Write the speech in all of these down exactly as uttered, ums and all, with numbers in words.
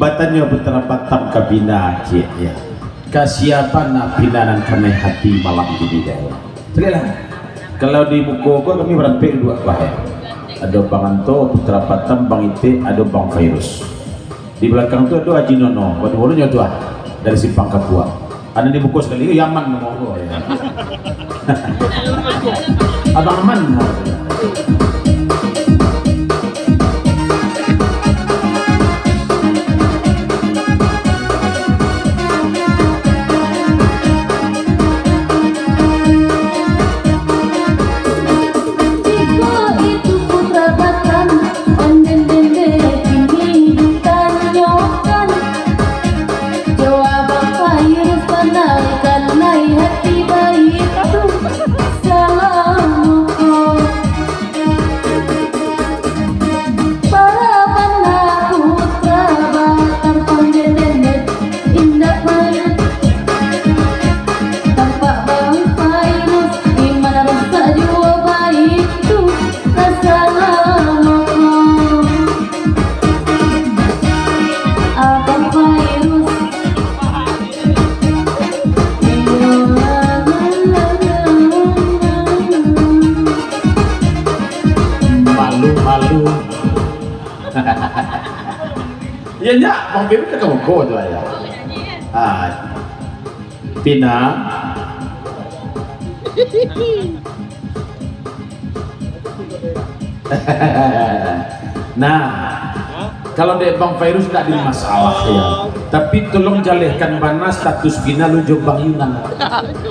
Batanyo Putra Batam ka Pina, ciek, ya. Kasiapan nak Pina nan kanai hati malam kini, ya. Caliaklah. Kalau di muko ko kami barampek duo bah, ya. Ado Bang Anto, Putra Batam, Bang Itik, ado Bang Fairuz. Di balakang tu ado Haji Nono, baduo nyo tu ah, dari Simpang Kapuak. Ado di muko sakali, Yaman namo ko, ya. Abang Aman. Jikok itu putra Batam, ondeh-ondeh kini ditanyokan. Jawab Fairuz panarikan lai hati baitu. Salamoko. Para bana putra Batam pandendek indak baik. Tampak Bang Fairuz, iman rusak juo baitu. Salamoko. Abang Fairuz. Malu-malu. Iyo nyo, Bang Fairuz ka muko tu, ayah. Ah. Pina. Nah, kalau dek Bang Fairuz ndak ado masalah, ya. Tapi tolong jalehkan bana status Pina lu jo Bang Yunan.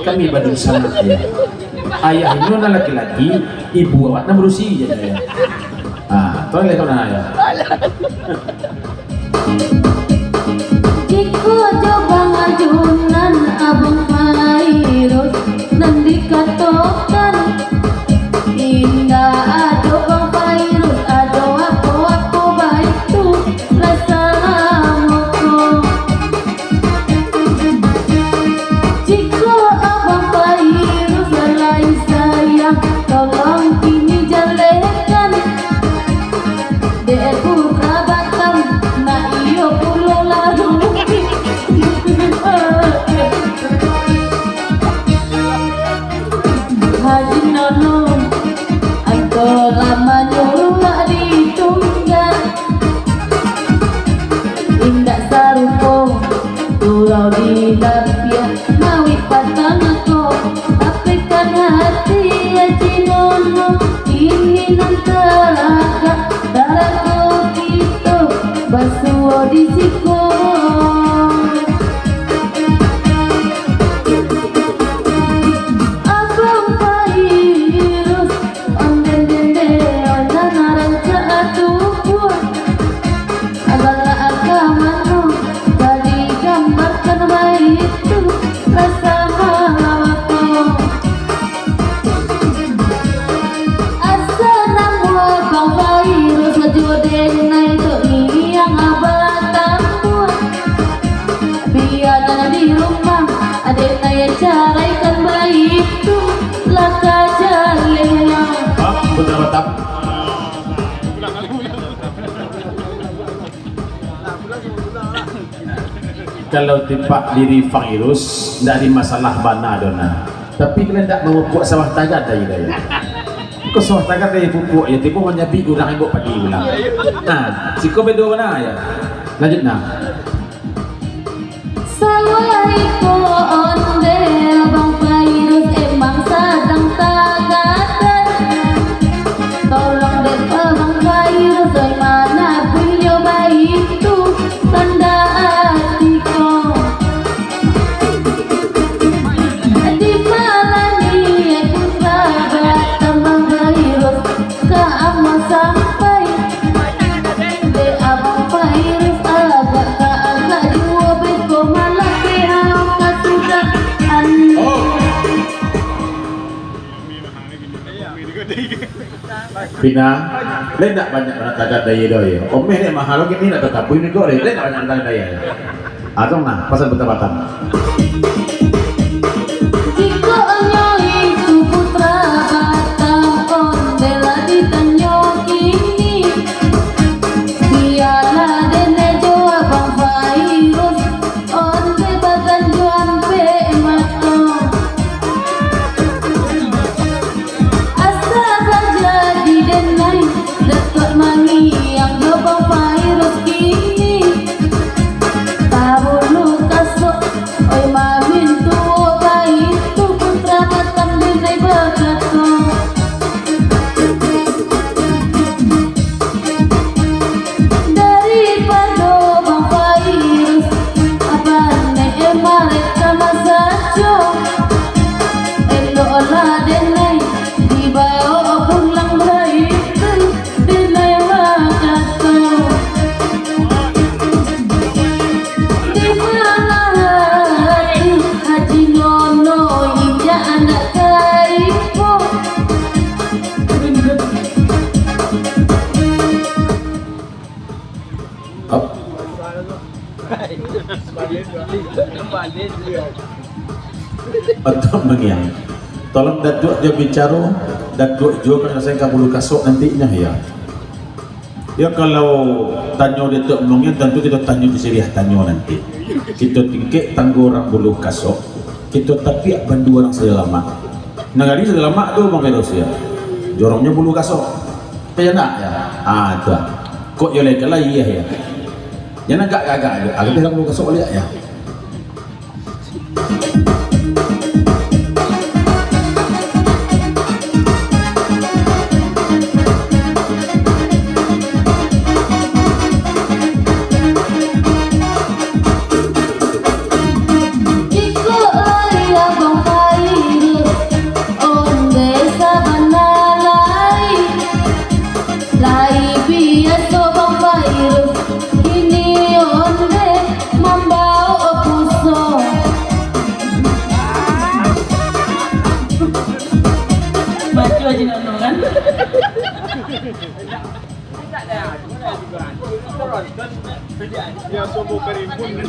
Kami badunsanak, ya. Ayah inyo nan laki-laki, ibu awak nan barusi, ya, ya. Ah, tolong jalehkan bana, ya. Jikok jo Bang Yunan, Abang Fairuz nan dikatokan, indak ado Bang Fairuz, ado apo-apo baitu, lah salamoko. Jikok Abang Fairuz lalai sayang, tolong kini jalehkan. Dek putra Batam, nak iyo pulo lalu. Haji Nono, angkau lah manyuruah ditunggak. Indak sarupo surau di lapiak, mawik patang ko, tapikan hati Haji Nono, kini nan taragak, taragak kito basuo di siko. Abang Fairuz, ondeh-ondeh, ondeh nan rancak atubuah. Galak ka mano, ka digambarkan baitu, rasa malawako. Asa namo Abang Fairuz sajo denai tu niang batambuah. Bia nan di rumah, denai caraikan baitu, lah ka jaleh lah. Hah? Putra Batam? Kalau tipak diri Fairuz, ndak ado masalah bana doh nah. Tapi kalau ndak mamupuak sawah tagad dai, dai. Ko sawah tagad dai pupuak, yo tibo manyabik urang imbok padi pulang. Nah, siko bedo bana yo. Lanjut nah. Sawah iko ondeh Abang Fairuz emang sadang tagadai. Tolong dek Abang Fairuz, oi, manabuihnyo baitu, tanda ati ko. Di malam ni aku sabar tambah Fairuz ka ambo sampai. Dek Abang Fairuz agak ka agak juo beko malah kehau ka sudah. Oh. Pina, lai ndak banyak bana tagad dai doh yo. Omeh dek mahal kini ndak tatapuih ni ko lai, lai ndak banyak bana tagad dai. Atong nah, pasan Putra Batam. Jikok nyo itu Putra Batam, ondeh lah ditanyo kini. Bialah denai jo Abang Atau mangiang. Tolong Datuak jo bicaro, Datuak juo panyalasaian ka Bulu Kasok nantinyo, ya. Ya, kalau tanyo Datuak mangiang, tantu kito tanyo di siriah tanyo nanti. Kito tingkek tanggo urang Bulu Kasok, kito tapiak bandu urang Sadalamak. Nagari Sadalamak tu, Bang Firus, ya. Jorongnyo Bulu Kasok. Kaya nak, ya? Ah, tu ah. Kok yo lai ka lai, ya, ya. Jan agak-agak ajo. Agak dalam Bulu Kasok baliak, ya. Jikok lai Abang Fairuz, onde sabana lai. Lai biaso Bang Fairuz, kini onde mambaok puso. Baco aja nono kan. Ya, sobo karimun.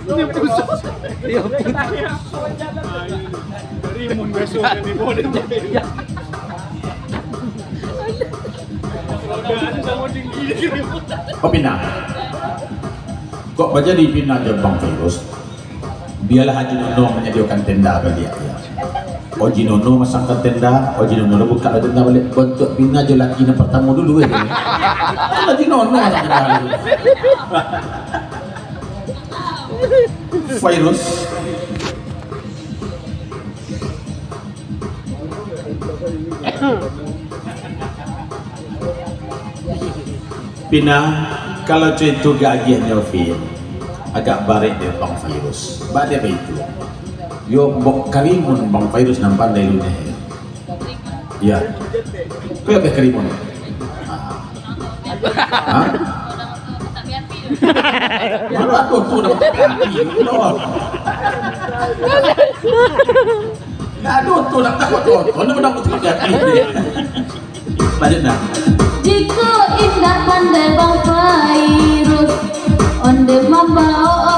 Ini puso. Iya, puso. Karimun biaso ni, boleh. Roda samo tinggi. Oh, pindah. Kok bajadi pindah jo Bang Fairuz? Bialah Haji Nono manyadiokan tenda baliak, ya. Haji Nono masangkan tenda, Haji Nono lah bukak tenda baliak. Bantuak pindah jo laki nan partamo dulu, eh. Kan Haji Nono masang tenda dulu. Fairuz. Pindah, kalau caitu gak agiahnyo, Fir, agak barek dek Bang Fairuz. Baa dek baitu? Yo, bok karimun Bang Fairuz nan pandai luneh. Iya. Kau yang karimun. Ah. Hah? Mana ada tu dah mati, no. Ndak ado tu nak takut tu. Mana menang tu mati. Lanjut nah. Jikok indak pandai Bang Fairuz, onde mambaok